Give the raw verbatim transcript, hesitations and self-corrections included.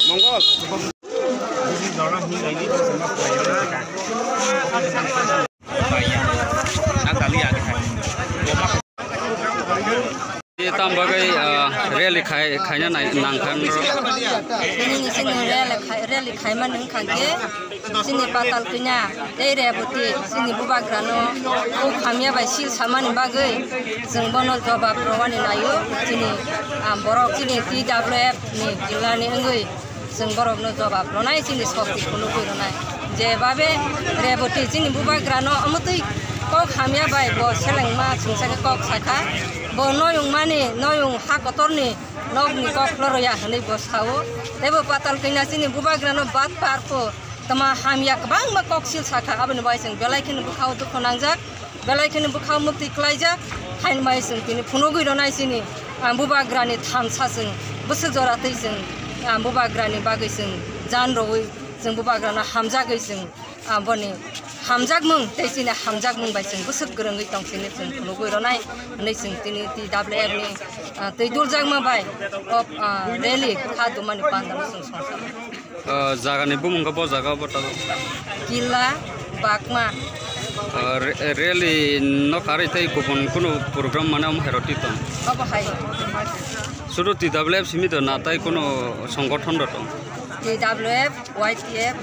Mongol. Tam bagwi, ah, rally khai, khaina nai-, nangkha. Nini sini rally khai, rally khaima nung kha khe, sini Patal Kanya, tei Reboti, sini bubagrano, o khamya bai sil samani bagwi, chwng bono jobab rwani naio, sini, ah, borok sini T W F ni jilani wngwi. Chwng borokno jobab rwnai, chini sokti phunugwi rwnai. Je babe Reboti chini bubagrano amotwi kok hamya bai bo selengma chwngsa khe kok sakha. Bo noyung mani, noyung ha kotorni nokni kok loroya hwnwi bo sao. Teibo Patal Kanya chini bubagrano bat parpho tama hamya kwbangma kok sil sakha. Aboni bai chwng belai kheno bwkhao dukhu nangjak. Belai kheno bwkhao muktwi klaijak, hain bai chwng tini phunugwi rwnai chini, ah, bubagrani thamsa chwng bwswk jora twi chwng, ah, bubagrani bagwi chwng jan rwui chwng bubagrano hamjagwi chwng, ah, boni hamjakmung tei chini hamjakmung bai chwng bwswk kwrwngwi tong sini chwng phunugwi rwnai hwnwi chwng tini T W F ni, ah, twi duljakma bai kok, ah, rally kha dumani pandalo chwng songsa. Ah, jagani bumung khe bo jaga bo tabuk. Killa, Bakma. Ah, re-, rally no karwi tei kubun kunu program mane omo hai rw twi tong? Obo hai. Sudu T W F simi do na tai kunu songothon rw tong? T W F, Y T F,